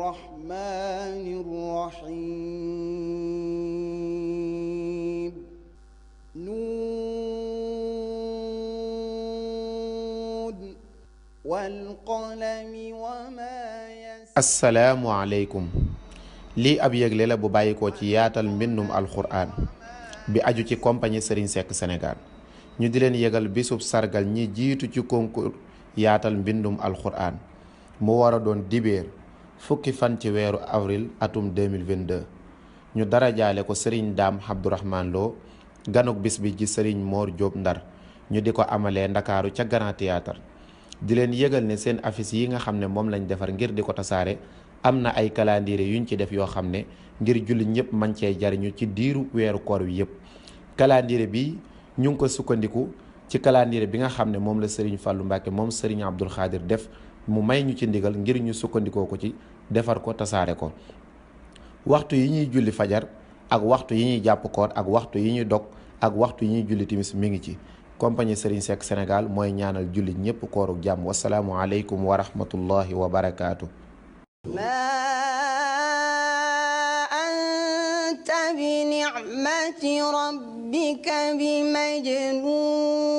الرحمن الرحيم نون والقلم وما يسطرون asalaamualeykum lii ab yëgle la bu bàyyikoo ci yaatal mbindum alxuraan bi aju ci compagnie Serigne Seck Sénégal ñu di leen yëgal bisub sargal ñi jiitu ci concours yaatal mbindum alxuraan mu war a doon dibéer fukki fan ci weeru avril atum 2022 ñu dara jaale ko Serigne Dame Abdourahmane Lo ganuk bis bi ci Serigne Mor Diop Ndar ñu di ko amalee Ndakaaru ca Grand Théâtre di leen yëgal ne seen affiche yi nga xam ne moom lañ defar ngir di ko tasaare am na ay calendrier yuñ ci def yoo xam ne ngir jullit ñëpp man cee jariñu ci diiru weeru koor wi yëpp. calendrier bi ñu ngi ko sukkandiku ci calendrier bi nga xam ne moom la Serigne Fallou Mbacke moom Serigne Abdoul Khadir def mu may ñu ci ndigal ngir ñu sukkandikoo ko ci defar ko tasaare ko. waxtu yi ñuy julli fajar ak waxtu yi ñuy jàpp koor ak waxtu yi ñuy dog ak waxtu yi ñuy julli timis mi ngi ci. compagnie Serigne Seck Sénégal mooy ñaanal jullit ñépp kooruk jàmm wasalaamu aleykum wa rahmatullahi wa barakaatu. ما أنت بنعمة ربك بمجنون